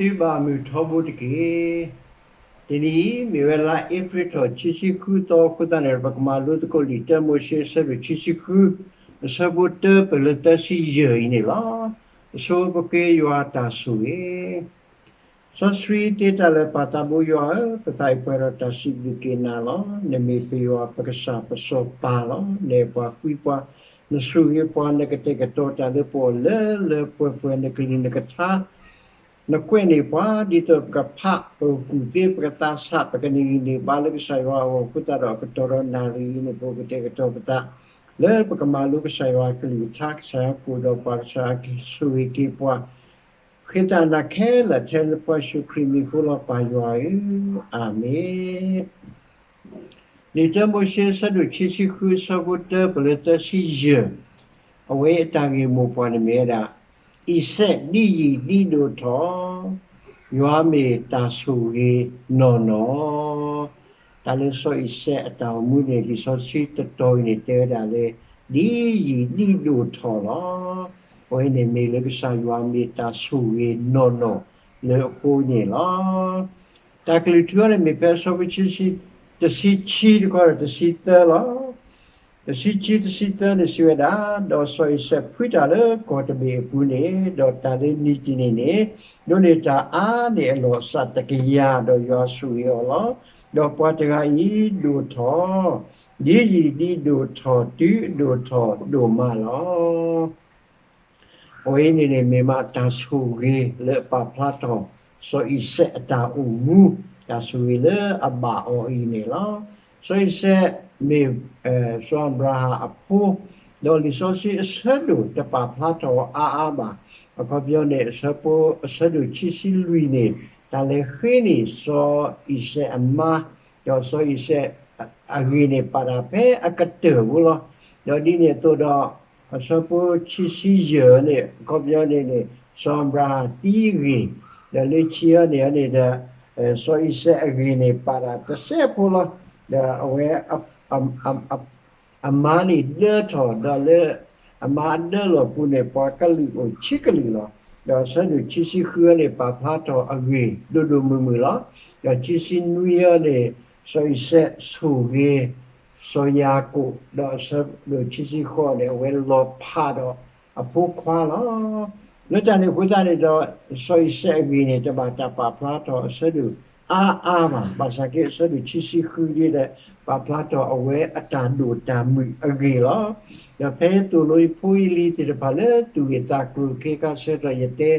သုဘၣ်မုၢ်ထီဘိတက့ၢ်. တနံၤအံၤ မ့ၢ်ဝဲလါအ့ဖြ့ၣ်ထီၣ် ခံဆံဃုသီအဃိသတးန့ၣ် ပကမၤလိသကိးလံာ်တၢမိၤၡ့ အဆၢဒိၣ်ခံဆံဃု အဆၢဖိတၢပၢၢ်လၢသၢဆံယဲၢ်အံၤန့ၣ်လီၤ. အဆိပဃ့ယွၤတၢ်ဆိၣ်ဂ့ၤ စီဆှံသ့တၢ်လၢာ် ပၢ်သးဘိယွၤဧၢ, ပသးအံၤပှဲၤဒီးတၢ်စံးဘျုးက့ၤနၤလီၤ. နမ့ၢ်ပယွၤပကစၢ်ပစီၤပၤလီၤ. နအဲၣ်ပှၤကွံပှၤ, နဆိၣ်ဂ့ၤပှၤ, နကတဲာ်ကတီၤတၢ်လၢပဂီၢ်လၢလၢပှဲၤပှဲၤ, နကလုၢ်နကထါ နကွဲးန့ၢ်ပှၤ ဒ်သိးပကဖး ပကကူၣ်သ့ ပကသးဆး ပကန့ၢ်ဂံၢ်န့ၢ်ဘါလၢကစၢ်ယွၤအဂီၢ်အဃိသတးဒီး အကတီၢ်ဒီးနၣ်ရံၣ်အံၤန့ၣ် ပကတဲာ်ကတီၤပသး လၢပကမၤလိကစၢ်ယွၤအကလုၢ်ကထါ, ကစၢ်ယွၤကအိၣ်ဒီးပှၤ, ကစၢ်ယွၤကဆိၣ်ဂ့ၤက့ၤပှၤ ဃ့တၢ်နၤခဲလၢာ် ထဲနဖိယ့ၣ်ၡူးခရံာ်မံၤအဃိလီၤ ပၢ်ယွၤဧၢ, အၤမ့ၣ်. လံာ်တၢမိၤၡ့ အဆၢဒိၣ်ခံဆံဃု အဆၢဖိတၢပၢၢ်လၢသၢဆံယဲၢ်, အဝဲအတၢ်ဂ့ၢ်မိၢ်ပှၢ်န့ၣ်မ့ၢ်ဝဲဒၣ်, အံၤစဲးဒ်ယံာ်ဒ်ဒိၣ်ထီၣ်, ယွၤမ့ၢ်တၢ်ဆိၣ်ဂ့ၤနီၢ်နီၢ် တၢ်လၢစီၤအံၤစဲးအတၢ်အိၣ်မူန့ၣ် လံာ်စီဆှံတတီၤအံၤန့ၣ် တဲဝဲဒၣ်လၢ ဒ်ယံာ်ဒ်ဒိၣ်ထီၣ်လီၤ. အဝဲန့ၣ်မ့ၢ်လၢကစၢ်ယွၤမ့ၢ်တၢ်ဆိၣ်ဂ့ၤနီၢ်နီၢ်လၢအဃိန့ၣ်လီၤ. တၢ်ကလုၢ်ထူအံၤန့ၣ် မ့ၢ်ဖဲအဆၢဖိ တဆံခံတခီဒီး တဆံသၢလီၤ. တဆံခံ တဆံသၢန့ၣ်စံးဝဲဒၣ်, ဒီးစီၤအံၤစဲးဖှံတၢ်လၢကီၢ်တဘ့ၣ်အပူၤန့ၣ်, ဒီးတၢ်လၢနံၤတနံၤန့ၣ် ဒိးန့ၢ်တၢ်အါန့ၢ်အလီၢ်အစးတကယၤ, ဒီးယွၤဆိၣ်ဂ့ၤအီၤလီၤ. ဒီးပှၤတဂၤအံၤဒိၣ်ထီၣ်, ဒ်ယံာ်ဒ်ဒိၣ်ထီၣ်တုၤအဒိၣ်ထီၣ်ဒိၣ်မးလီၤ. အဝဲအံၤန့ၣ်န့ၣ် မ့ၢ်မးတၢ်ဆိၣ်ဂ့ၤလၢအပာ်ဖျါထီၣ် စီၤအံၤစဲးအတၢ်အိၣ်မူ, တၢ်ဆိၣ်ဂ့ၤလၢအဘၣ်အီၤအံၤန့ၣ်လီၤ. စီၤအံၤစဲးမ့ၢ် စီၤအၤဘြၤဟၣ်အဖိ, ဒီးလံာ်စီဆှံအဆၢဒိၣ်တပာ်ဖျါထီၣ်အီၤအါအါဘၣ်. အခီပညီန့ၣ် အဆၢဖိ အဆၢဒိၣ်ခံဆံလွံၢ်န့ၣ် တၢ်လဲၤဃ့န့ၢ်စီၤအံၤစဲးအမါ, ဒီးစီၤအံၤစဲးအဂ့ၢ်န့ၣ် ပာ်တၢ်ဖဲအကတၢၢ်ဖိလီၤ. ဒီးဒ်န့ၣ်အသိးဒီး အဆၢဖိခံဆံယဲၢ်န့ၣ် အခီပညီန့ၣ်န့ၣ် စီၤအၤဘြၤဟၣ်သံအဂ့ၢ်, ဒီးလၢခံအံၤန့ၣ်န့ၣ်ဒီး စီၤအံၤစဲးအဂ့ၢ်န့ၣ် ပာ်တၢ်တစဲးဖိလီၤ. ဒီးအဝဲ အမါန့ၣ်ဒၢထီၣ်, ဒီးလၢအမါအဒၢလီၢ်ပူၤန့ၣ် ပှၤကလုာ်အိၣ်ခံကလုာ်လီၤ. ဒီးအဆၢဒိၣ်ခံဆံဃုန့ၣ် ပာ်ဖျါထီၣ်အဂ့ၢ်ဒိၣ်ဒိၣ်မုၢ်မုၢ်လီၤ. ဒီးခံဆံနွံန့ၣ် စီၤအံၤစဲးဆိၣ်ဂ့ၤ စီၤယၤကိာ်, ဒီးအဆၢဒိၣ်ခံဆံဃိးန့ၣ် အဝဲလီၤဖးဒီးအဖိခွါလီၤ. လၢတၢ်န့ၣ်အဃိသတးန့ၣ်ဒီး စီၤအံၤစဲးအဂ့ၢ်န့ၣ် တဘၣ်တၢ်ပာ်ဖျါထီၣ်အဆၢဒိၣ်အါအါဘၣ်. ဘၣ်ဆၣ်က့အဆၢဒိၣ်ခံဆံဃုဒ်ဒီး ပာ်ဖျါထီၣ်အဝဲအတၢ်ဒိၣ်တၢ်မုၢ်အဂ့ၢ်လီၤ. ဒီးဖဲယသိၣ်လိယဖိယလံၤသ့ၣ်တဖၣ်လၢသူၣ်ဂ့ၢ်သးကျိၤအခ့အခါဆၢကတီၢ် ယတဲ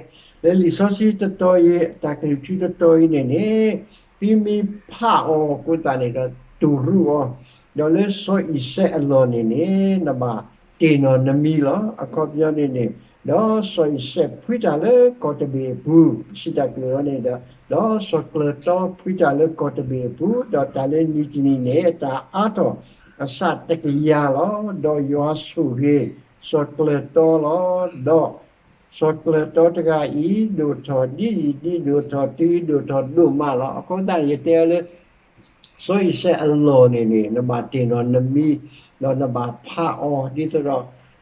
လၢလံာ်စီဆှံတတီၤအံၤ တၢ်ကလုၢ်ထူတတီၤအံၤန့ၣ်န့ၣ် သုမ့ၢ်ဖးအီၤအဃိသတးန့ၣ်ဒီး တူၢ်ရူၢ်အီၤ, ဒီးလၢစီၤအံၤစဲးအလီၢ်န့ၣ်န့ၣ် နဘၣ်တ့ၢ်နီၣ်နမံၤလီၤ. အခီပညီန့ၣ်န့ၣ် ဒီးစီၤအံၤစဲးဖှံတၢ်လၢကီၢ်တဘ့ၣ်အပူၤ, ပစံးတၢ်ကလုၢ်အီၤန့ၣ်ဒီး ဒီးစီၤကျၢၤတီဖှံတၢ်လၢကီၢ်တဘ့ၣ်အပူၤ, ဒီးတၢ်လၢနံၤတနံၤန့ၣ် အတၢ်အါထီၣ်အဆးတကယၤလီၤ. ဒီးယွၤဆိၣ်ဂ့ၤစီၤကျၢၤတီလီၤ. ဒီး စီၤကျၢၤတီတဂၤအံၤ ဒိၣ်ထီၣ်ဒ်အံၤဒ်ဒိၣ်ထီၣ်တုၤဒိၣ်ထီၣ်ဒိၣ်မးလီၤ. အဃိသတးန့ၣ် ယတဲအီၤလၢ စီၤအံၤစဲးအလီၢ်န့ၣ်န့ၣ် နဘၣ်တ့ၢ်နီၣ်နမံၤ, ဒီးနဘၣ်ဖးအီၤ ဒ်သိးဒီး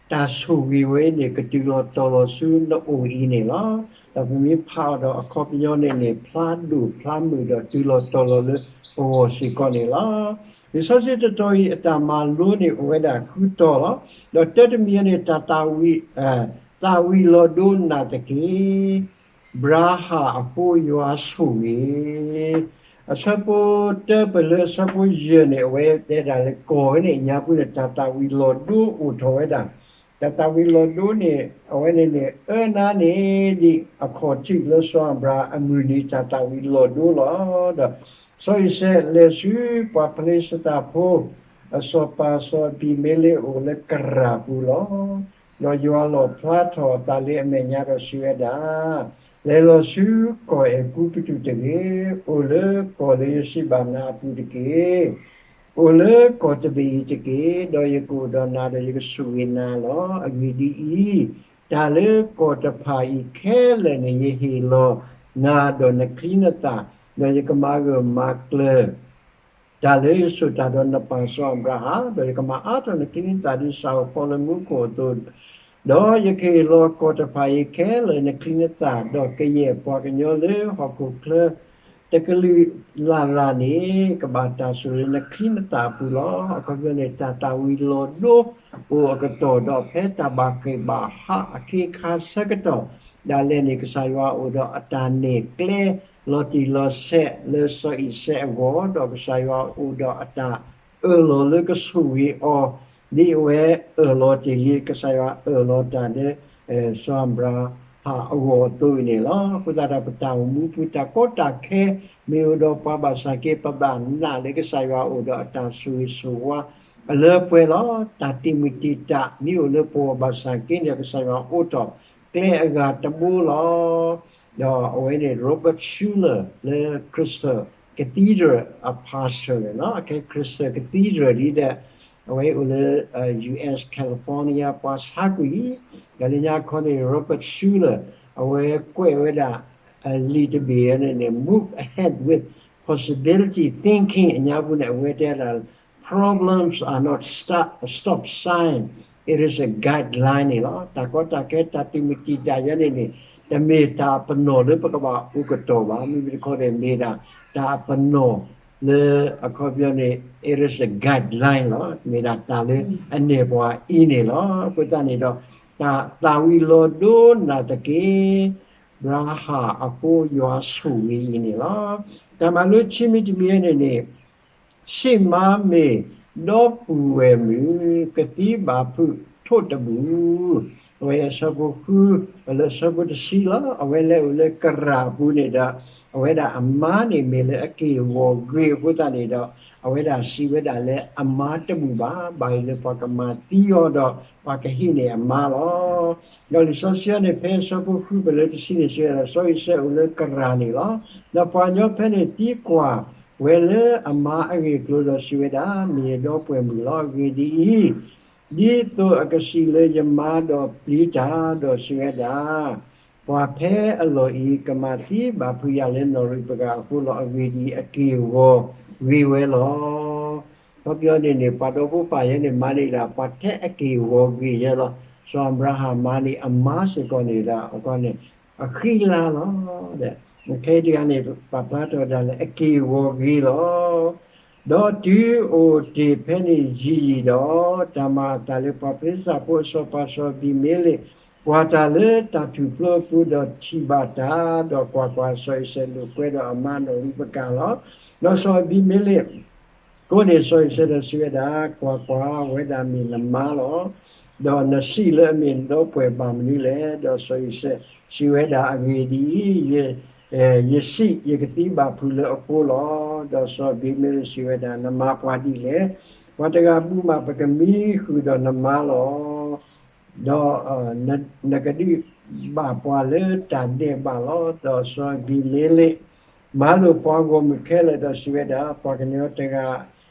တၢ်ဆိၣ်ဂ့ၤဝဲအံၤန့ၣ် ကတုၤလီၤတီၤလီၤဆူနအိၣ်အံၤန့ၣ်လီၤ. ဒီးပမ့ၢ်ဖးအီၤဒီးအခီပညီန့ၣ်န့ၣ် ဖျါဒိၣ်ဖျါမုၢ်ဒီးတုၤလီၤတီၤလီၤလၢပဂီၢ်စ့ၢ်ကီးန့ၣ်လီၤ. လံာ်စီဆှံတတီၤအံၤ အတၢ်မၤလိန့ၣ်အိၣ်ဝဲဒၣ်ဃုတီၤလီၤ. ဒီးတၢတမံၤန့ၣ် တၢ်သးဝံၣ် သးဝံၣ်လီၤဒိနၤတက့ၢ်. ဘြၤဟၣ်အဃိယွၤဆိၣ်ဂ့ၤ, အဆၢဖိတၢပၢၢ်လၢအဆၢဖိယဲၢ်န့ၣ် အဝဲတဲဒၣ်လၢကီၢ်ဝဲန့ၣ် အညါပူၤန့ၣ် တၢ်သးဝံၣ်လီၤဒိအိၣ်ထီၣ်ဝဲဒၣ်. တၢ်သးဝံၣ်လီၤဒိန့ၣ် အဝဲန့ၣ်န့ၣ် အၢနါန့ၣ်ဒ်အခီၣ်ထံးလၢစီၤအၤဘြၤဟၣ်အမုၢ်နံၤ တၢ်သးဝံၣ်လီၤဒိလီၤ. ဒီး စီၤအံၤစဲးလဲၤဆူပှၤဖလ့ၡသးဖိ အစီၤပၤစီၤအဘံၤမ့လ့းအိၣ်လၢကရၢ်ပူၤလီၤ. ဒီးယွၤလီၣ်ဖျါထီၣ်အသးလၢအမဲာ်ညါဒီးစံးဝဲဒၣ်, လဲၤလီၤဆူကီၢ်အဲၤကူပတူးတဂ့ၤ, အိၣ်လၢကီၢ်လၢယစံးဘၣ်နၤအပူၤတက့ၢ်. အိၣ်လၢကီၢ်တဘ့ၣ်အံၤတက့ၢ်, ဒီးယကအိၣ်ဒီးနၤဒီးယကဆိၣ်ဂ့ၤနၤလီၤ. အဂ့ၢ်ဒ်အံၤ, တၢ်လၢကီၢ်တဖၣ်အံၤခဲလၢာ်န့ၣ် ယဟ့ၣ်လီၤနၤဒီးနချံနသၣ်, ဒီးယကမၤဂၢၢ်မၤကျၢၤ တၢ်လၢယဆိၣ်တၢ်ဒီးနပၢ်စီၤအၤဘြၤဟၣ်, ဒီးယကမၤအါထီၣ်နချံနသၣ်ဒ်ဆၣ်ဧိၤဖီလၢမူခိၣ်အသိး, ဒီးယကဟ့ၣ်လီၤကီၢ်တဖၣ်အံၤခဲလၢာ်နချံနသၣ်, ဒီးကယဲၢ်ပှၤကညီလၢဟီၣ်ခိၣ်ချၢ တကလုာ်လၢ်လၢ်န့ၣ် ကဘၣ်တၢ်ဆိၣ်ဂ့ၤနချံနသၣ်အပူၤလီၤ. အခီပညီန့ၣ် တၢ်သၣ်ဝံၤလီၤဒိအိၣ်အကတီၢ်ဒီး ဖဲတၢ်ဘၣ်ဃ့ၢ်ဘၣ်ဟးအခ့အခါဆၢကတီၢ်ဒၣ်လဲာ်န့ၣ် ကစၢ်ယွၤအိၣ်ဒီးအတၢ်နဲၣ်ကျဲလီၤတံၢ်လီၤဆဲးလၢစီၤအံၤစဲးအဂီၢ်, ဒီးကစၢ်ယွၤအိၣ်ဒီးအတၢ်အၢၣ်လီၤလၢကဆိၣ်ဂ့ၤအီၤ ဒ်အဝဲအၢၣ်လီၤတ့ၢ်လံ, ကစၢ်ယွၤအၢၣ်လီၤတၢ်လၢ စီၤအၤဘြၤဟၣ်အဂီၢ်အသိးအံၤန့ၣ်လီၤ. အဃိသတးဒီး ပတၢ်အိၣ်မူပူၤ တၢ်ကီတၢ်ခဲ မ့ၢ်အိၣ်ဒီးပှၤဘၣ်ဆၣ်က့ ပဘၣ်နာ်လၢကစၢ်ယွၤအိၣ်ဒီးအတၢ်ဆိၣ်ဂ့ၤဆိၣ်ဝါအလၢပှဲၤလီၤ. တၢ်တံာ်မုၢ်တံာ်တာ် မ့ၢ်အိၣ်လၢပဂီၢ်ဘၣ်ဆၣ်က့န့ၣ် ကစၢ်ယွၤအိးထီၣ်ကျဲအဂၤတဘိလီၤ. ဒီးအဝဲန့ၣ် Robert Schuller လၢ Crystal Cathedral အ pastor န့ၣ်လီၤ. အခဲ Crystal Cathedral ဒ်ဒီး အဝဲအိၣ်လၢ US California ပှၤဆါကွံာ်, ဒီးလၢညါခီန့ၣ် Robert Schuller အဝဲကွဲးဝဲဒၣ် အလံာ်တဘ့ၣ်အံၤန့ၣ်န့ၣ် Move Ahead with Possibility Thinking အညါပူၤန့ၣ် အဝဲတဲဒၣ် problems are not stop, stop sign, it is a guideline န့ၣ်လီၤ. တၢ်ကီတၢ်ခဲ တၢ်တံာ်မုၢ်တံာ်တာ်ယဲန့ၣ်န့ၣ် တမ့ၢ်တၢ်ပနီၣ်လၢပကဘၣ်အိၣ်ကတီၢ်ဘၣ်, မ့မ့ၢ်တခီန့ၣ် မ့ၢ်ဒၣ်တၢ်ပနီၣ်လၢ အခီပညီန့ၣ် it is a guideline လီၤ. မ့ၢ်ဒၣ်တၢ်လၢအနဲၣ်ပှၤအံၤန့ၣ်လီၤ. အဃိသတးန့ၣ်ဒီး တၢ်သၣ်ဝံၤလီၤဒိနာ်သက့ ဘြၤဟၣ်အဃိယွၤဆိၣ်ဂ့ၤအံၤန့ၣ်လီၤ. တၢ်မၤလိခံမံၤတမံၤန့ၣ်န့ၣ် စံးမါမ့ၢ်ဒီပုၢ်ဝဲၢ်မုၣ် ကသံဘၣ်ဖုးထိၣ်တဘူၣ်, အဝဲအဆၢဖိဃု လၢဆၢဖိတဆံလီၤ. အဝဲလဲၤအိၣ်လၢကရၢၢ်ပူၤန့ၣ်ဒီး အဝဲဒၣ်အမါန့ၣ်မ့ၢ်လၢအက့ၢ်အဂီၤဂ့ၤအဃိသတးန့ၣ်ဒီး အဝဲဒၣ်စံးဝဲဒၣ်လၢအမါတဘူၣ်ဘၣ်, ဘၣ်အံၤလၢပှၤကမၤသံအီၤဒီး ပှၤကဟံးန့ၢ်အမါလီၤ. ဒီးလံာ်စီဆှံန့ၣ် ဖဲဆၢဖိဃုဖဲလၢတဆံန့ၣ် စံးဝဲဒၣ် စီၤအံၤစဲးအိၣ်လၢကရၢၢ်န့ၣ်လီၤ. ဒီးပှၤကညီဖဲန့ၣ်သံကွၢ်ဝဲလၢအမါအဂ့ၢ်အကျိၤဒီးစံးဝဲဒၣ်, မ့ၢ်အဒီပုၢ်ဝဲၢ်မုၣ်လီၤ. အဂ့ၢ်ဒ်အံၤ, ဒ်သိးအကစံးလၢယမါဒီးပျံၤတၢ်ဒီးစံးဝဲဒၣ်, ပှၤဖဲအလီၢ်အံၤကမၤသံဘၣ်ဖုးယၤလၢနီၣ်ရံၣ်ပကၤအဃိလီၤ. အဂ့ၢ်ဒ်အံၤ, အက့ၢ်အဂီၤဂ့ၤဝဲလီၤ. အခီပညီန့ၣ်န့ၣ် ပှၤဒီဖိပၢ်ယဲန့ၣ် မၤန့ၢ်ဒၣ်ပှၤထဲအက့ၢ်အဂီၤဂ့ၤယဲလီၤ. စီၤအၤဘြၤဟၣ်မၤန့ၢ်အမါစ့ၢ်ကီးန့ၣ်ဒီး အခီန့ၣ် အဃံလၤလီၤ. ဒီးခဲအံၤတဂၤန့ၣ် ပာ်ဖျါထီၣ်ဝဲဒၣ်လၢအက့ၢ်အဂီၤဂ့ၤလီၤ. ဒီးတုၤအိၣ်တ့ၢ်ဖဲန့ၣ်ယံာ်ယံာ်ဒီး တၢ်မၤအသးလၢပှၤဖလ့ၡသးဖိအစီၤပၤစီၤအဘံၤမ့လ့း ကွၢ်တၢ်လၢတၢ်ထူၣ်ဖျိအပူၤဒီးထံၣ်ဘၣ်တၢ်, ဒီးကွၢ်ကွၢ်, စီၤအံၤစဲးလိာ်ကွဲဒီးအမါနီၣ်ရံၣ်ပကၤလီၤ. ဒီးစီၤအဘံၤမ့လ့း ကိးန့ၢ်စီၤအံၤစဲးဒီးစံးဝဲဒၣ်, ကွၢ်ကွၢ်, အဝဲဒၣ်မ့ၢ်နမါလီၤ. ဒီးနစံးလၢအမ့ၢ်နဒီပုၢ်ဝဲၢ်ဘၣ်မနုၤလဲၣ်. ဒီးစီၤအံၤစဲးစံးဝဲဒၣ်, အဂ့ၢ်ဒ်အံၤ, ယစံး, ယကသံဘၣ်ဖုးလၢအဃိလီၤ. ဒီးစီၤအဘံၤမ့လ့းစံးဝဲဒၣ်, နမၤပှၤဒ်လဲၣ်. ပှၤတဂၤဘူးမး ပကမံဃုာ်ဒီးနမါလီၤ. ဒီးနကဒုးဘၣ်ပှၤလၢတၢ်ဒဲးဘးလီၤ. ဒီးစီၤအဘံၤမ့လ့း မၤလိာ်ပှၤဂီၢ်မုၢ်ခဲလၢာ်ဒီးစံးဝဲဒၣ်, ပှၤကညီတဂၤ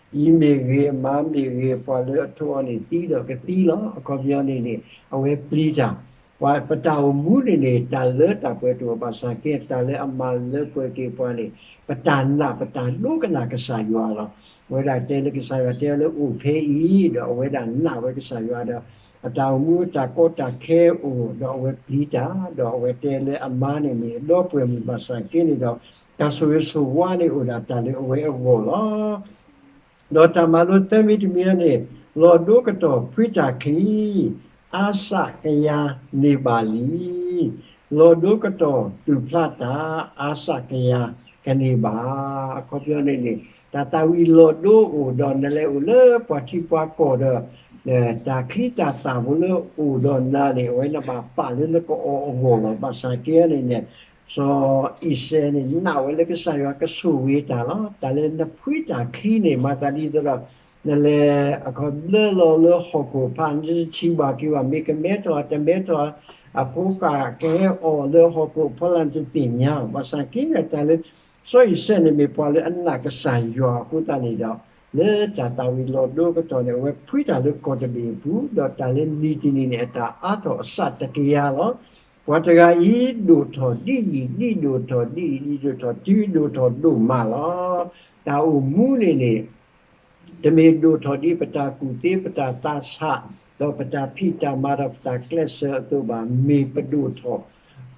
အံၤမ့ၢ်ဂ့ၤ, အမါမ့ၢ်ဂ့ၤ, ပှၤလၢအထိးအီၤန့ၣ်သံဒီးကသံလီၤ. အခီပညီန့ၣ်န့ၣ် အဝဲပျံၤတၢ်, ပှၤပတၢ်အိၣ်မူန့ၣ်န့ၣ် တၢ်လၢတၢ်ပှဲၤတအိၣ်ဘၣ်ဆၣ်က့ တၢ်လၢအမၤလၢပှဲၤက့ၤပှၤန့ၣ် ပတၢ်နာ်ပတၢ်ဒိကနၣ်ကစၢ်ယွၤလီၤ. အဝဲဒၣ်တဲလၢကစၢ်ယွၤတဲအီၤလၢအိၣ်ဖဲအံၤ, ဒီးအဝဲဒၣ်နာ်ဝဲကစၢ်ယွၤဒီး အတၢ်အိၣ်မူတၢ်ကီတၢ်ခဲအိၣ်, ဒီးအဝဲပျံၤတၢ်, ဒီးအဝဲတဲလၢအမါန့ၣ်မ့ၢ်အဒီပုၢ်ဝဲၢ်မုၣ်ဘၣ်ဆၣ်က့န့ၣ်ဒီး တၢ်ဆိၣ်ဂ့ၤဆိၣ်ဝါန့ၣ်အိၣ်ဒၣ်တၢ်လၢအဝဲအဂီၢ်လီၤ. ဒီးတၢ်မၤလိသၢမံၤတမံၤန့ၣ်, လီၤဒိကတီၢ်ဖှံတၢ်ချံ, အါစၢ်ကယၤန့ၢ်ဘၣ်လံ. လီၤဒိကတီၢ်သူၣ်ဖျးတၢ်, အါစၢ်ကယၤကန့ၢ်ဘၣ်. အခီပညီန့ၣ်န့ၣ် တၢ်သၣ်ဝံၤလီၤဒိအိၣ်ဒီး နလဲၤအိၣ်လၢပှၤထံပှၤကီၢ်ဒီး တၢ်ချံတၢ်သၣ်ဖိလၢအိၣ်ဒီးနၤန့ၣ် အဝဲနဘၣ်ပာ်လၢနကအီၣ်အဂီၢ်လီၤ. ဘၣ်ဆၣ်က့န့ၣ်န့ၣ် စီၤအံၤစဲးန့ၣ် နာ်ဝဲလၢကစၢ်ယွၤကဆိၣ်ဂ့ၤတၢ်လီၤ. တၢ်လၢနဖှံတၢ်ချံန့ၣ် မၤသးဒ်သိးဒီး နလဲၤအခီဘျၢလီၤလၢဟီၣ်ခိၣ်ဖး နတထံၣ်ဘၣ်က့ၤဘၣ် မ့ၢ်ကမဲထီၣ်တမဲထီၣ် အဖိဃၢ်ကဟဲအီၣ်လၢဟီၣ်ခိၣ်အဖီလာ် နတသ့ၣ်ညါ. ဘၣ်ဆၣ်က့န့ၣ် တၢ်လၢ စီၤအံၤစဲးန့ၣ်မ့ၢ်ပှၤလၢအနာ်ကစၢ်ယွၤအဃိသတးန့ၣ်ဒီး လၢတၢ်သၣ်ဝံၤလီၤဒိကတီၢ်န့ၣ် အဝဲဖှံတၢ်လၢကီၢ်တဘ့ၣ်အပူၤ, ဒီးတၢ်လၢနံၤတနံၤန့ၣ် အတၢ်အါထီၣ်အဆၣ်တကယၤလီၤ. ပှၤတဂၤအံၤဒိၣ်ထီၣ်ဒ်အံၤ, ဒ်ဒိၣ်ထီၣ်ဒ်အံၤ, ဒ်ဒိၣ်ထီၣ်တုၤဒိၣ်ထီၣ်ဒိၣ်မးလီၤ. တၢ်အိၣ်မူန့ၣ်န့ၣ် တမ့ၢ်ဒိၣ်ထီၣ်ဒ်ပတၢ်ကူၣ်သ့ပတၢ်သးဆး ဒီးပတၢ်ဖံးတၢ်မၤဒီးပတၢ်ကျဲးစၢးအသိးဘၣ်, မ့ၢ်ပဒိၣ်ထီၣ်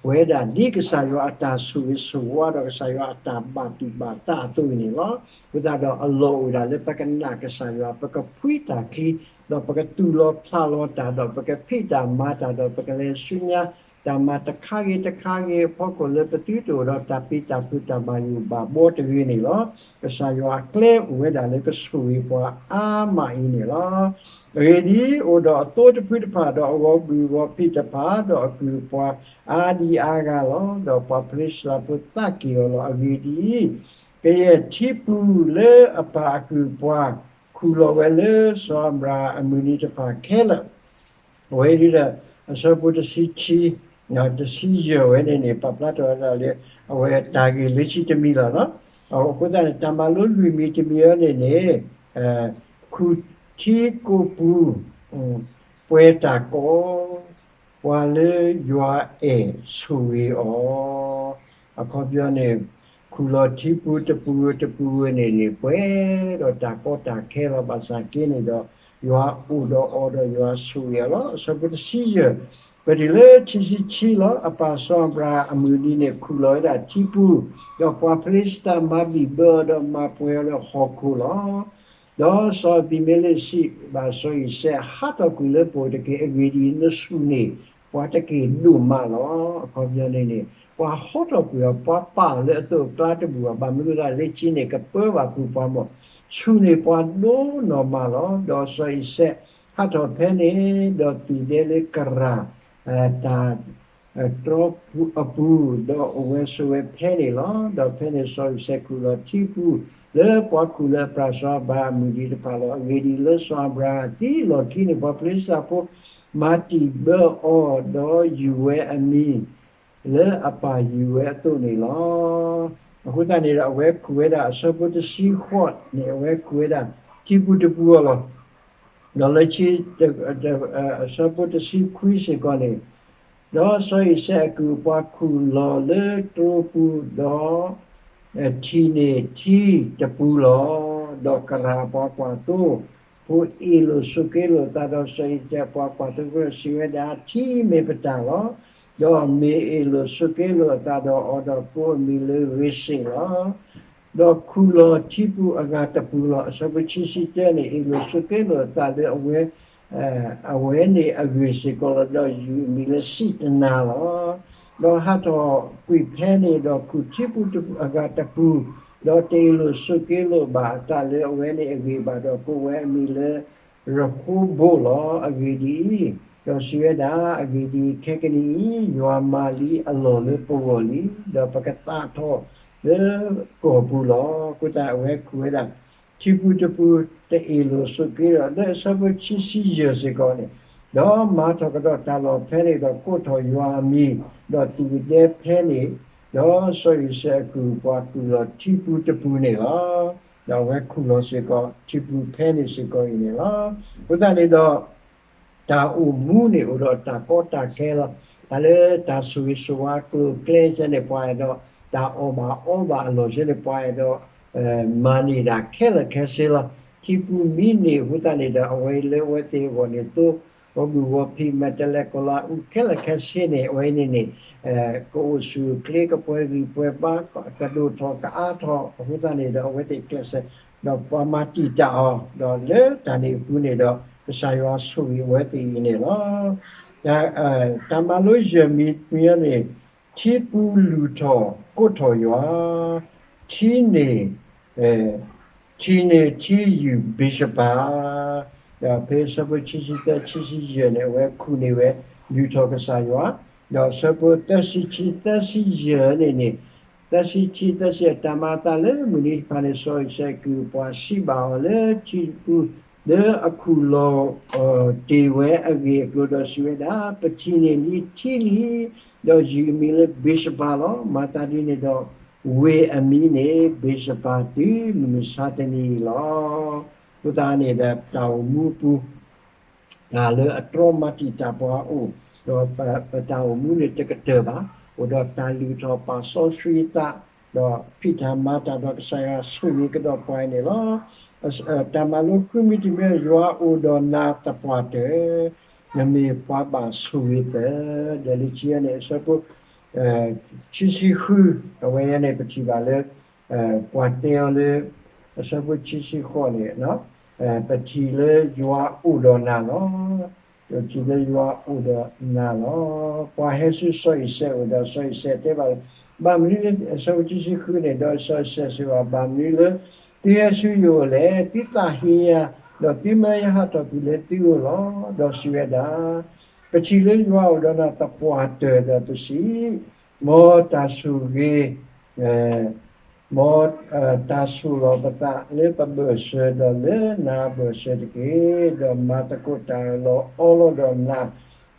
ပဝဲဒၣ်ဒ်ကစၢ်ယွၤအတၢ်ဆိၣ်ဂ့ၤဆိၣ်ဝါ ဒီးကစၢ်ယွၤအတၢ်ဘၣ်သူၣ်ဘၣ်သးအသိးအံၤန့ၣ်လီၤ. အဃိသတးဒီးအလီၢ်အိၣ်ဝဲဒၣ်လၢပကနာ်ကစၢ်ယွၤ, ပကဖှံတၢ်ချံ, ဒီးပကတူၢ်လိာ်ဖျးလိာ်တၢ်, ဒီးပကဖံးတၢ်မၤတၢ်, ဒီးပကလဲၤဆူညါ တၢ်မၤတခါဂ့ၤတခါဂ့ၤအဖီခိၣ်လၢပသုတအိၣ်ဒီးတၢ်ပံးတၢ်ဖုးတၢ်ဘၣ်ယိၣ်ဘၣ်ဘီတဂ့ၤန့ၣ်လီၤ. ကစၢ်ယွၤအကျဲအိၣ်ဝဲဒၣ်လၢကဆိၣ်ဂ့ၤပှၤအါမးအံၤန့ၣ်လီၤ. အဂ့ၢ်ဒ်အံၤ, အိၣ်ဒီးအသိတဖုတဖၣ်, ဒီးအဂီၤဘုၣ်ဂီၤဖံးတဖၣ်, ဒီးအကုၢ်အပှၤအါဒံအါဂၤလီၤ. ဒီးပှၤဖလ့ၡသးဖိသးက့ၢ်အီၤလီၤ. အဂ့ၢ်ဒ်အံၤ, ကယဲၢ်ထံပူၤလၢအပၢ်အကုၢ်အပှၤ ခူၣ်လီၤဝဲလၢစီၤအၤဘြၤဟၣ်အမုၢ်နံၤတဖၣ်ခဲလၢာ် အဝဲဒ်ဒီး အဆၢဖိတဆံခံ, တဆံယဲၢ်ဝဲန့ၣ်န့ၣ် ပာ်ဖျါထီၣ်ဝဲဒၣ်လၢ အဝဲတၢ်ဂ့ၢ်လၢခံတမံၤလီၤ. အဃိသတးန့ၣ် တၢ်မၤလိလွံၢ်မံၤတမံၤအံၤန့ၣ်န့ၣ် ခူၣ်ထံကိးပူၤ ပှဲၤတၢ်ကီ, ပှၤလၢယွၤအဲၣ်ဆိၣ်ဂ့ၤအီၤ, အခီပညီန့ၣ် ခူၣ်လီၤထံပူၤတပူၤတပူၤန့ၣ်န့ၣ် ပှဲၤဒီးတၢ်ကီတၢ်ခဲလီၤ. ဘၣ်ဆၣ်က့န့ၣ်ဒီး ယွၤအိၣ်ဒီးအီၤဒီးယွၤဆိၣ်ဂ့ၤအီၤလီၤ. အဆၢဖိတဆံယဲၢ်, ပတုၤလၢခံဆံခံလီၤ. အပၢ်စီၤအၤဘြၤဟၣ်အမုၢ်နံၤန့ၣ် ခူၣ်လီၤဝဲဒၣ်ထံပူၤ, ဒီးပှၤဖလ့ၡသးမၤဘံၣ်ဘၢအီၤဒီးမၤပှဲၤအီၤလၢဟီၣ်ခိၣ်လီၤ. ဒီးစီၤအဘံၤမ့လ့းစံးဘၣ်စီၤအံၤစဲး, ဟးထီၣ်ကွံာ်လၢပအိၣ်တက့ၢ်. အဂ့ၢ်ဒ်အံၤ, နဆူၣ်န့ၢ်ပှၤတက့ၢ်ဒိၣ်မးလီၤ. အခီပညီန့ၣ်န့ၣ် ပှၤဟးထီၣ်ကွံာ်အီၤ, ပှၤပာ်အီၤလၢအသိးအကျါတဘူၣ်ဘၣ်. ဘၣ်မနုၤအဃိသတးလဲၣ်, လၢခံန့ၣ် ကပၢဘၣ်ကွံာ်ပှၤမီၢ်, ဆူၣ်န့ၢ်ပှၤဒိၣ်နီၢ်မးလီၤ. ဒီးစီၤအံၤစဲးဟးထီၣ်ဖဲန့ၣ်, ဒီးသူၣ်ဒဲလၢကရၢ် တၢ် တြီပူၤအပူၤ, ဒီးအိၣ်ဝဲဆိးဝဲဖဲန့ၣ်လီၤ. ဒီးဖဲန့ၣ်စီၤအံၤစဲးခူၣ်လီၤထံပူၤ လၢပှၤခူၣ်လၢအပၢ်စီၤအၤဘြၤဟၣ်အမုၢ်နံၤတဖၣ်လီၤ. အဂ့ၢ်ဒ်အံၤ, လၢစီၤအၤဘြၤဟၣ်သံလီၢ်ခံန့ၣ် ပှၤဖလ့ၡသးဖိမၤတံၢ်ဘၢအီၤ, ဒီးယူၢ်ဝဲအမံၤ လၢအပၢ်ယူၢ်ဝဲအသိးန့ၣ်လီၤ. အဃိသတးန့ၣ်ဒီး အဝဲခူၣ်ဝဲဒၣ်အဆၢဖိတဆံဃိးန့ၣ်, အဝဲခူၣ်ဝဲဒၣ်ထံပူၤတပူၤအီၤလီၤ. ဒီးလၢခံ အဆၢဖိတဆံခွံစ့ၢ်ကီးန့ၣ်, ဒီးစီၤအံၤစဲးအကုၢ်အပှၤခူၣ်လီၤလၢတြီပူၤ, ဒီး ထံၣ်န့ၢ်ထံတပူၤလီၤ. ဒီးကရၢ်အပှၤကွၢ်သိဖိအ့ၣ်လိာ်ဆိးက့လိာ်အသး, ဒီးစီၤအံၤစဲးအပှၤကွၢ်သိဖိစံးဝဲဒၣ်, ထံမ့ၢ်ပတၢ်လီၤ. ဒီးမ့ၢ်အ့ၣ်လိာ်ဆိးက့လိာ်အသးဒီးအီၤ, ဒီးကိးအမံၤလၢဂ့ၤစ့းလီၤ. ဒီးခူၣ်လီၤထံပူၤအဂၤတပူၤလီၤ. အဆၢဖိခံဆံတၢန့ၣ် အ့ၣ်လိာ်ဆိးက့လိာ်အသးလၢအဝဲ အဝဲန့ၣ်အဂ့ၢ်စ့ၢ်ကီးလီၤ. ဒီးယူၢ်အမံၤလၢစံးတနၤလီၤ. ဒီးဟးထီၣ်ကွံာ်ဖဲန့ၣ်, ဒီးခူၣ်ထံပူၤအဂၤတပူၤ, ဒီးတအ့ၣ်လိာ်ဆိးက့လိာ်ဘၣ်အသးလၢအဝဲန့ၣ်အဂ့ၢ်ဘၣ်, ဒီးကိးဝဲအမံၤလၢရဃိဘိၣ်လီၤ. အဂ့ၢ်ဒ်အံၤ, ဒီးစံးဝဲဒၣ်, အဂ့ၢ်ဒ်အံၤ, ခဲကနံၣ်အံၤ ယွၤမၤလံအလီၢ်လၢပဂီၢ်လံ, ဒီးပကသးထီၣ်လၢကီၢ်ပူၤလီၤ. အဃိသတးအဝဲခူၣ်ဝဲဒၣ် ထံပူၤတပူၤ တအ့ၣ်လိာ်ဆိးက့ဒီး လၢအဆၢဖိခံဆံယဲၢ်စ့ၢ်ကီးန့ၣ်, ဒီးမၤထီၣ်ကဒီးတၢ်လီၢ်ဖဲန့ၣ်, ဒီးကိးထီၣ်ယွၤအမံၤ, ဒီးသူၣ်ကဒဲဖဲန့ၣ်, ဒီးစီၤအံၤစဲးအကုၢ်အပှၤခူၣ်လီၤထံပူၤတပူၤန့ၣ်လီၤ. ဒီးအဝဲခူၣ်လီၤစ့ၢ်ကီး ထံပူၤဖဲန့ၣ်စ့ၢ်ကီးအံၤန့ၣ်လီၤ. အဃိသတးန့ၣ်ဒီး တၢ်အိၣ်မူန့ၣ်အိၣ်ဒီးတၢ်ကီတၢ်ခဲလီၤ. တၢ်လၢတၢ်ဆိၣ်ဂ့ၤဆိၣ်ဝါအကျိၤအကျဲစ့ၢ်န့ၣ် ပှၤအဲၣ်ဒိးတၢ်အီၣ်ဘၣ်အီဘၣ်အလီၢ်စ့ၢ်န့ၣ် ပှၤအဲၣ်ဒိး မၤန့ၢ်ဒၣ်ခဲလၢာ်ခဲဆ့လီၤ. ထံပူၤမံန့ၢ်အဃိသတးန့ၣ်ဒီး အဝဲလၢအဝဲသ့ၣ်အဂီၢ်န့ၣ် သိဂီၤဘုၣ်ဂီၤဖံး မဲာ်တဲးလဲးကီၤလၤအူ ခဲလၢာ်ခဲဆ့န့ၣ် အဝဲန့ၣ်န့ၣ် ကအိၣ်ဆူၣ်အိၣ်ချ့ ကပှဲၤဂံၢ်ပှဲၤဘါ ကဒိၣ်ထီၣ်ကအါထီၣ်အဃိသတးန့ၣ်ဒီး အဝဲသ့ၣ်ကျဲးစၢး ဒီးပှၤမၤတံာ်တာ်အီၤ ဒီးလၢတၢ်န့ၣ်အပူၤန့ၣ်ဒီး ကစၢ်ယွၤဆိၣ်ဂ့ၤအဝဲသ့ၣ်အံၤန့ၣ်လီၤ. တၢ်မၤလိယဲၢ်မံၤတမံၤန့ၣ် ထံပူၤလုၢ်ထီၣ်ကိးထီၣ်ယွၤ, ထံန့ၣ် ထံန့ၣ်ထံယူၢ်ဘ့းၡဘၤ, ဒီးဖဲအဆၢဖိခံဆံသၢ ခံဆံယဲၢ်န့ၣ် အဝဲခူၣ်န့ၢ်ဝဲ လုၢ်ထီၣ်ကစၢ်ယွၤ, ဒီးအဆၢဖိသၢဆံခံ သၢဆံယဲၢ်န့ၣ်န့ၣ် သၢဆံခံ သၢဆံယဲၢ် တၢ်မၤအသးလၢမုၢ်နံၤတဖၣ်န့ၣ် စီၤအံၤစဲးအကုၢ်အပှၤစံးဘၣ်အီၤလၢထံပူၤ လၢအခူၣ်လီၤ တ့ၢ်ဝဲအဂ့ၢ်အကျိၤဒီးစံးဝဲဒၣ်, ပထံၣ်န့ၢ်လံထံလံ, ဒီးယုၢ်အမံၤလၢဘ့းၡဘၤလီၤ. မၤသးဒ်န့ၣ်ဒီး ဝ့ၢ်အမံၤန့ၣ် ဘ့းၡဘၤတုၤမုၢ်မဆါတနံၤအံၤလီၤ. အဃိသတးန့ၣ်ဒီး တၢ်အိၣ်မူအပူၤ တၢ်လၢအတြီမၤတံာ်တာ်ပှၤအအိၣ်, ဒီးပတၢ်အိၣ်မူန့ၣ်တကတၢၢ်ဘၣ်, အိၣ်ဒီးတၢ်လုၢ်ထီၣ်ပာ်စီဆှံသး, ဒီးဖံးတၢ်မၤတၢ်ဒီးကစၢ်ယွၤဆိၣ်ဂ့ၤကဒီးပှၤန့ၣ်လီၤ. တၢ်မၤလိဃုမံၤတမံၤ ယွၤအိၣ်ဒီးနၤသပှၢ်တၢၢ်, နမ့ၢ်ပှၤဘၣ်ဆိၣ်ဂ့ၤသၢ, ဒီးလၢခံန့ၣ် အဆၢဖိ ခံဆံဃု, အဝဲန့ၣ် ပထံၣ်ဘၣ်လၢ ပှၤတဲအီၤလၢ အဆၢဖိခံဆံဃိးန့ၣ် ပထံၣ်လၢယွၤအိၣ်ဒီးနၤလီၤ. ပထံၣ်လၢယွၤအိၣ်ဒီးနၤလီၤ. ပှၤဟဲဆူစီၤအံၤစဲးအအိၣ်ဒီး စီၤအံၤစဲးတဲဘၣ်, ဘၣ်မနုၤလၢ အဆၢဖိခံဆံဃုန့ၣ် ဒီးစီၤအံၤစဲးစံးဘၣ်, ဘၣ်မနုၤလၢ သုဟဲဆူယအိၣ်လဲၣ်. သုသးဟ့ယၤ, ဒီးသုမၢယဟးထီၣ်ကွံာ်လၢသုဂီၢ်လီၤ. ဒီးစံးဝဲဒၣ်, ပထံၣ်လၢယွၤအိၣ်ဒီးနၤသပှၢ်တၢၢ်ဒီးတစံး, မ်တၢ်ဆိၣ်ဂ့ၤ မ်တၢ်ဆိၣ်လီၤပသးလၢပဘၢၣ်စၢၤဒီးလၢနၤဘၢၣ်စၢၤတက့ၢ်. ဒီးမၤသကိးတၢ်အၢၣ်လီၤအီလီၤဒီးနၤ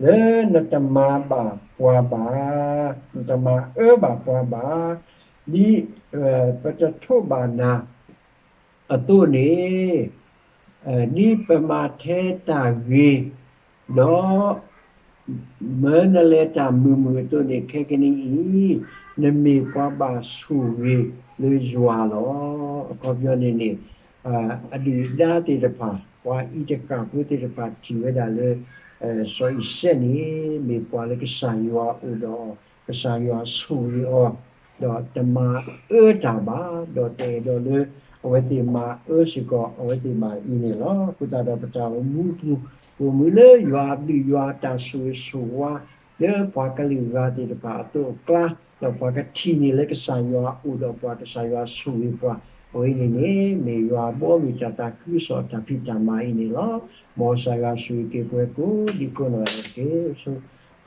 လၢနတမၤဘၣ်ပှၤဘၣ်, နတမၤအၢဘၣ်ပှၤဘၣ်, ဒ်ပတထိးဘၣ်နၤ အသိးန့ၣ်, ဒ်ပမၤထဲတၢ်ဂ့ၤ, ဒီး မၢနလဲၤတၢ်မုာ်မုာ်အသိးန့ၣ် ခဲကနံၣ်အံၤ နမ့ၢ်ပှၤဘၣ်ဆိၣ်ဂ့ၤလၢယွၤလီၤ. အခီပညီန့ၣ်န့ၣ် အဒုၣ်အဒါသ့ၣ်တဖၣ် ပှၤအံးတကၣ်ဖိသ့ၣ်တဖၣ်ထံၣ်ဝဲဒၣ်လၢ စီၤအံၤစဲးန့ၣ် မ့ၢ်ပှၤလၢကစၢ်ယွၤအိၣ်ဒီးအီၤ, ကစၢ်ယွၤဆိၣ်ဂ့ၤအီၤ, ဒီးတမၤအၢတၢ်ဘၣ်, ဒီးတအဲၣ်ဒိးလၢ အဝဲသ့ၣ်မၤအၢစ့ၢ်ကီးအဝဲသ့ၣ်ဘၣ်အံၤန့ၣ်လီၤ. အဃိသတးဒီးပတၢ်အိၣ်မူပူၤ ပအိၣ်မူလၢယွၤအဘံၣ်ယွၤအတၢ်ဆိၣ်ဂ့ၤဆိၣ်ဝါ လၢပှၤကလုာ်ဂၤသ့ၣ်တဖၣ်အသိးအကျါ, ဒီးပှၤကထံၣ်န့ၢ်လၢကစၢ်ယွၤအိၣ်ဒီးပှၤ ကစၢ်ယွၤဆိၣ်ဂ့ၤပှၤ, အဝဲန့ၣ်န့ၣ် မ့ၢ်ယွၤအဘီအမုၢ်တၢ်သးခုကစီၣ်တၢ်ဖံးတၢ်မၤအံၤန့ၣ်လီၤ. မ်စၢ်ယွၤဆိၣ်ဂ့ၤက့ၤပှၤကိးဒံကိးနီၢ်ဂၤဒဲးတက့ၢ်.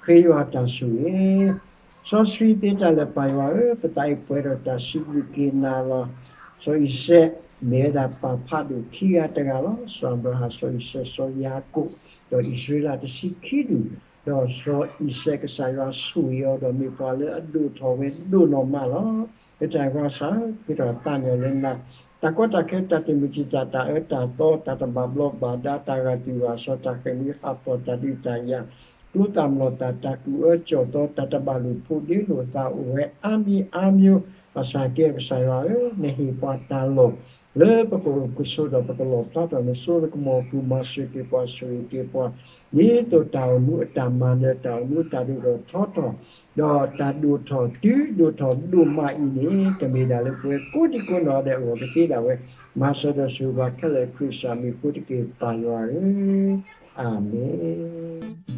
ဃ့ယွၤတၢ်ဆိၣ်ဂ့ၤ စီဆှံသ့တၢ်လၢာ်ပၢ်ယွၤဧၢ, ပသးအံၤပှဲၤဒီးတၢ်စံးဘျုးက့ၤနၤလီၤ. စီၤအံၤစဲး မ့ၢ်ဝဲဒၣ်ပၢ်ဖးဒိၣ်ခံဂၤတဂၤလီၤ. စီၤအၤဘြၤဟၣ်, စီၤအံၤစဲး, စီၤယၤကိာ်, ဒီးအံၣ်စရ့လးတဆံခံဒူၣ်, ဒီးစီၤအံၤစဲး ကစၢ်ယွၤဆိၣ်ဂ့ၤအီၤ ဒီးမ့ၢ်ပှၤလၢအဒိၣ်ထီၣ်ဝဲဒိၣ်နီၢ်မးလီၤ. လၢတၢ်ဂၤစၢ်ဧၢ, ဃ့ထီၣ်သးညီလၢနၤ, တၢ်ကီတၢ်ခဲ တၢ်တမုာ်တံာ်တာ် တၢ်အၢတၢ်သီ တၢ်တဘၣ်ဘျီဘၣ်ဒါ တၢ်ဂာ်တုၤဂာ်စီၤ တၢ်ဃ့ၢ်မှံဟးဖျိး တၢ်ဒုးတၢ်ယၤ ကျိသၣ်မျိာ်သၣ် တၢ်ကူၣ်အၢကၠီၣ်သီ တၢ်တဘၣ်လိာ်ဖိးဒ့လိာ်သးအိၣ်ဝဲအါမံၤအါမံၤ, ဘၣ်ဆၣ်က့ ကစၢ်ယွၤဧၢ, နဟ့ၣ်ပှၤတၢ်လီၢ်လၢပကအိၣ်ကဆိးဒီးပကလီၣ်ဖျါထီၣ်နစိနကမီၤအပူၤ မၤစၢၤက့ၤပှၤဆိၣ်ဂ့ၤက့ၤပှၤ, ဒ်သိးတၢ်အိၣ်မူအတၢ်မၤနၢၤ တၢ်အိၣ်မူအတၢ်ဒိၣ်ထီၣ်ထီထီၣ်, ဒီးတၢ်ဒိၣ်ထီၣ်တုၤဒိၣ်ထီၣ်ဒိၣ်မးအံၤန့ၣ် ကမ့ၢ်ဒၣ်လၢပဝဲကိးဒံကိးနီၢ်ဂၤဒဲးအဂီၢ်ကသ့ဒၣ်ဝဲ, မၤစၢၤဒီးဆိၣ်ဂ့ၤပှၤခဲလၢာ် ခရံာ်စၢ်မံၤအဃိတက့ၢ် ပၢ်ယွၤဧၢ, အၤမ့ၣ်.